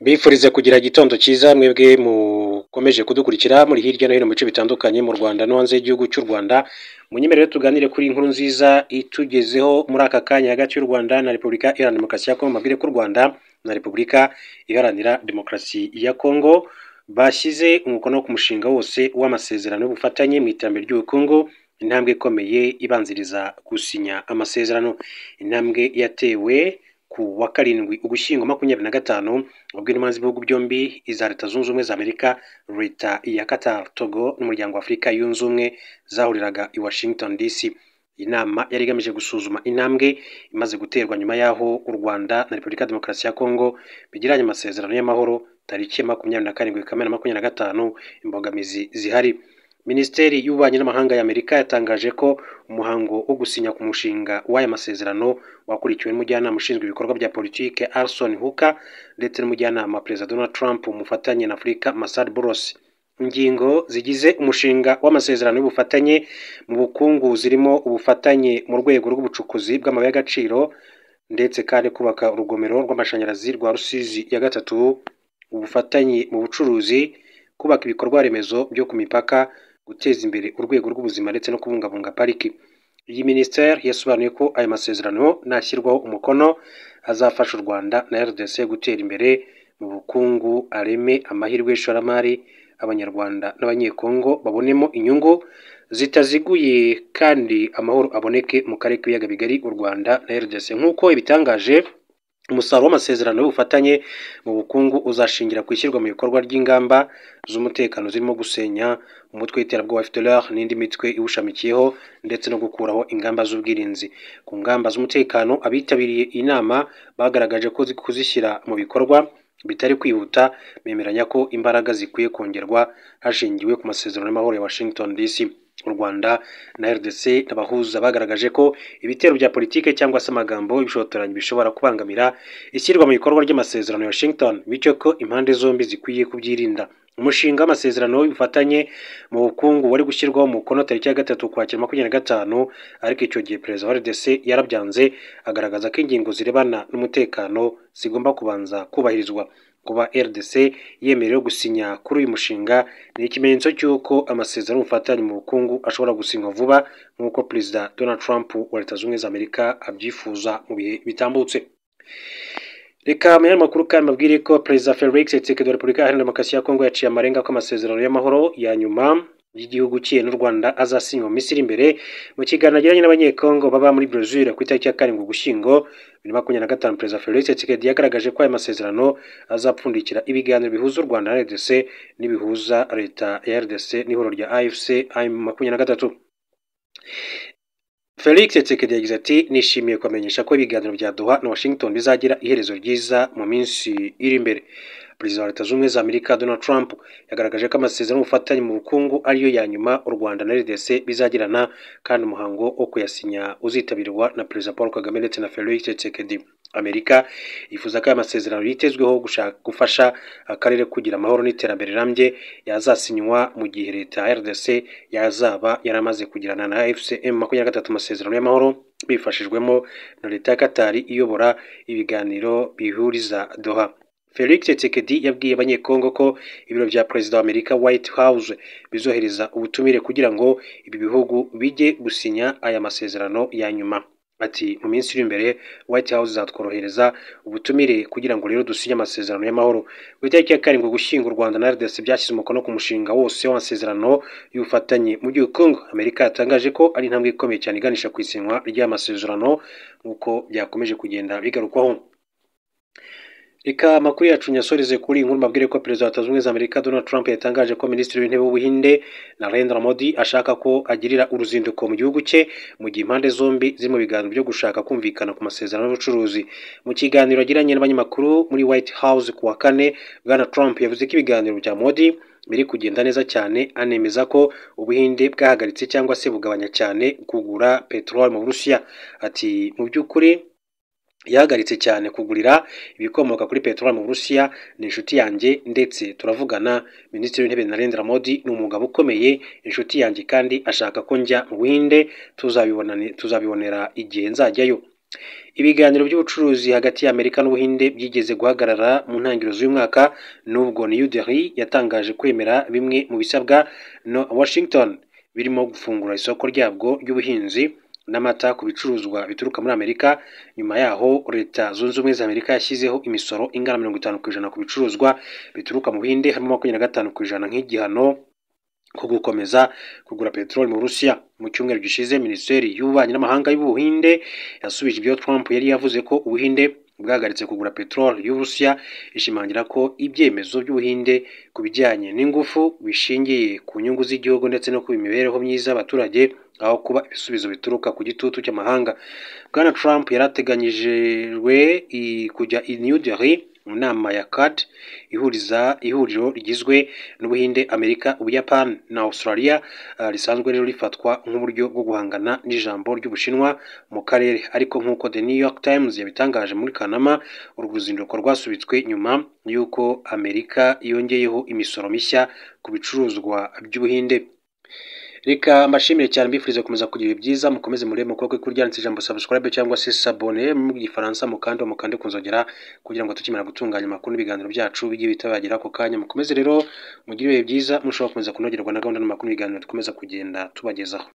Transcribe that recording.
Mbifurize kugira igitondo cyiza mwebwe mukomeje kudukurikira muri hirya no hino mu bice bitandukanye mu Rwanda no hanze y'igihugu cy'u Rwanda. Munyemerere tuganire kuri inkuru nziza itugezeho muri aka kanya hagati y'u Rwanda na Repubulika Iharanira Demokarasi ya Kongo. Mbabwire ko u Rwanda na Repubulika Iharanira Demokarasi ya Kongo bashyize umukono ku mushinga wose w'amasezerano y'ubufatanye mu iterambere ry'ubukungu, intambwe ikomeye ibanziriza gusinya amasezerano. Intambwe yatewe ku wa 7 Ugushyingo 2025 ubwo intumwa z'ibihugu byombi iza Leta Zunze Ubumwe za Amerika, Leta ya Qatar, Togo n'Umuryango wa Afurika Yunze Ubumwe zahuriraga i Washington DC. Inama yari igamije gusuzuma intambwe imaze guterwa nyuma y'aho u Rwanda na Repubulika ya Demokarasi ya Kongo bigiranye amasezerano y'amahoro tariki 27 Kamena 2025, imbogamizi zihari. Minisiteri y'Ububanyi n'Amahanga ya Amerika yatangaje ko umuhango wo gusinya ku mushinga w'aya masezerano wakurikiwe n'umujyanama ushinzwe ibikorwa bya politike Alson Hooker ndetse n'umujyanama wa Perezida Donald Trump umufatanye na Afurika Massad Boulos. Ingingo zigize umushinga w'amasezerano y'ubufatanye mu bukungu zirimo ubufatanye mu rwego rw'ubucukuzi bw'amabuye y'agaciro ndetse kandi kubaka urugomero rw'amashanyarazi rwa Rusizi ya 3, ubufatanye mu bucuruzi, kubaka ibikorwa remezo byo ku mipaka, guteza imbere urwego rw'ubuzima ndetse no kubungabunga pariki. Iyi minisiteri yasobanuye ko aya masezerano nashyirwaho umukono azafasha u Rwanda na RDC gutera imbere mu bukungu, areme amahirwe y'ishoramari, Abanyarwanda n'Abanyekongo babonemo inyungu zitaziguye kandi amahoro aboneke mu karere k'ibiyaga bigari u Rwanda na RDC. Nk'uko ibitangaje, umusaruro w'amasezerano y'ubufatanye mu bukungu uzashingira ku ishyirwa mu bikorwa ry'ingamba z'umutekano zirimo gusenya umutwe w'iterabwoba FDLR n'indi mitwe iwushamikiyeho ndetse no gukuraho ingamba z'ubwirinzi. Ku ngamba z'umutekano, abitabiriye iyi nama bagaragaje ko kuzishyira mu bikorwa bitari kwihuta, bemeranya ko imbaraga zikwiye kongerwa hashingiwe ku masezerano y'amahoro ya Washington DC. U Rwanda na RDC n'abahuza bagaragaje ko ibitero bya politike cyangwa se amagambo y'ubushotoranyi bishobora kubangamira ishyirwa mu bikorwa ry'amasezerano ya Washington, bityo ko impande zombi zikwiye kubyirinda. Umushinga w'amasezerano y'ubufatanye mu bukungu wari gushyirwaho umukono tariki ya 3 Ukwakira 2025, ariko icyo gihe Perezida wa RDC yarabyanze, agaragaza ko ingingo zirebana n'umutekano zigomba kubanza kubahirizwa. Kuba RDC yemerewe gusinya kuri uyu mushinga ni ikimenyetso cy'uko amasezerano y'ubufatanye mu bukungu ashobora gusinywa vuba nk'uko Perezida Donald Trump wa Leta Zunze Ubumwe za Amerika abyifuza mu bihe bitambutse. Reka mu yandi makuru kandi mbabwire ko Perezida Felix Tshisekedi wa Repubulika Iharanira Demokarasi ya Kongo yaciye amarenga ko amasezerano y'amahoro ya nyuma y'igihugu cye n'u Rwanda azasinywa mu minsi iri imbere. Mu kiganiro yagiranye n'Abanyekongo baba muri Brazil ku itariki ya 7 Ugushyingo 2025, Perezida Felix Tshisekedi yagaragaje ko aya masezerano azapfundikira ibiganiro bihuza u Rwanda na RDC n'ibihuza Leta ya RDC n'ihuriro rya AFC M23. Felix Tshisekedi yagize ati: "Nishimiye kubamenyesha ko ibiganiro bya Doha na Washington bizagira iherezo ryiza mu minsi iri imbere." Perezida wa Leta Zunze Ubumwe za Amerika Donald Trump yagaragaje ko amasezerano y'ubufatanye mu bukungu ariyo ya nyuma u Rwanda na RDC bizagirana, kandi umuhango wo kuyasinya uzitabirwa na Perezida Paul Kagame ndetse na Felix Tshisekedi. Amerika yifuza ko aya masezerano yitezweho gufasha akarere kugira amahoro n'iterambere rirambye yazasinywa mu gihe Leta ya RDC yazaba yaramaze kugirana na AFC M23 amasezerano y'amahoro bifashijwemo na Leta ya Qatar iyobora ibiganiro bihuriza Doha. Felix Tshisekedi yabwiye Abanyekongo ko ibiro bya Perezida wa Amerika White House bizohereza ubutumire kugira ngo ibi bihugu bijye gusinya aya masezerano ya nyuma. Ati: "Mu minsi iri imbere White House izatworohereza ubutumire kugira ngo rero dusinye amasezerano y'amahoro." Ku itariki ya 7 Ugushyingo, u Rwanda na RDC byashyize umukono ku mushinga wose w'amasezerano y'ubufatanye mu by'ubukungu. Amerika yatangaje ko ari intambwe ikomeye cyane iganisha ku isinywa ry'aya masezerano nk'uko byakomeje kugenda bigarukwaho. Reka amakuru yacu nyasoreze kuri inkuru mbabwire ko Perezida wa Leta Zunze Ubumwe za Amerika Donald Trump yatangaje ko Minisitiri w'Intebe w'Ubuhinde Narendra Modi ashaka ko agirira uruzinduko mu gihugu cye mu gihe impande zombi ziri mu biganiro byo gushaka kumvikana ku masezerano y'ubucuruzi. Mu kiganiro yagiranye n'abanyamakuru muri White House ku wa kane, Bwana Trump yavuze ko ibiganiro bya Modi biri kugenda neza cyane, anemeza ko Ubuhinde bwahagaritse cyangwa se bugabanya cyane kugura peteroli mu Burusiya. Ati: "Mu by'ukuri yahagaritse cyane kugurira ibikomoka kuri peteroli mu Burusiya, ni inshuti yanjye ndetse turavugana. Minisitiri w'Intebe Narendra Modi ni umugabo ukomeye, inshuti yanjye, kandi ashaka ko njya mu Buhinde, tuzabibonera igihe nzajyayo." Ibiganiro by'ubucuruzi hagati ya Amerika n'Ubuhinde byigeze guhagarara mu ntangiriro z'uyu mwaka, nubwo New Delhi yatangaje kwemera bimwe mu bisabwa na Washington, birimo gufungura isoko ryabwo ry'ubuhinzi n'amata ku bicuruzwa bituruka muri Amerika. Nyuma yaho Leta Zunze Ubumwe za Amerika yashyizeho imisoro ingana 50% ku bicuruzwa bituruka mu Buhinde, harimo 25% nk'igihano ko gukomeza kugura peteroli mu Burusiya. Mu cyumweru gishize, Minisiteri y'Ububanyi n'Amahanga y'Ubuhinde yasubije ibyo Trump yari yavuze ko Ubuhinde bwahagaritse kugura peteroli y'Uburusiya, ishimangira ko ibyemezo by'Ubuhinde ku bijyanye n'ingufu bishingiye ku nyungu z'igihugu ndetse no ku mibereho myiza y'abaturage, aho kuba ibisubizo bituruka ku gitutu cy'amahanga. Bwana Trump yari ateganyijwe kujya i New Delhi mu nama ya Quad, ihuriza ihuriro rigizwe n'Ubuhinde, Amerika, Ubuyapani na Australia, risanzwe rero rifatwa nk'uburyo bwo guhangana n'ijambo ry'Ubushinwa mu karere. Ariko nk'uko The New York Times yabitangaje muri Kanama, uru ruzinduko rwasubitswe nyuma y'uko Amerika yongeyeho imisoro mishya ku bicuruzwa by'Ubuhinde. Reka mbashimire cyane, mbifurize gukomeza kugira ibihe byiza. Mukomeze murebe mu kuboko kw'iryanditse ijambo subscribe cyangwa se s'abonner mu Gifaransa, mukande kunzogera kugira ngo tukimara gutunganya amakuru n'ibiganiro byacu bijye bitabagera ako kanya. Mukomeze rero mugire ibihe byiza, mushobora gukomeza kunogerwa na gahunda n'amakuru n'ibiganiro dukomeza kugenda tubagezaho.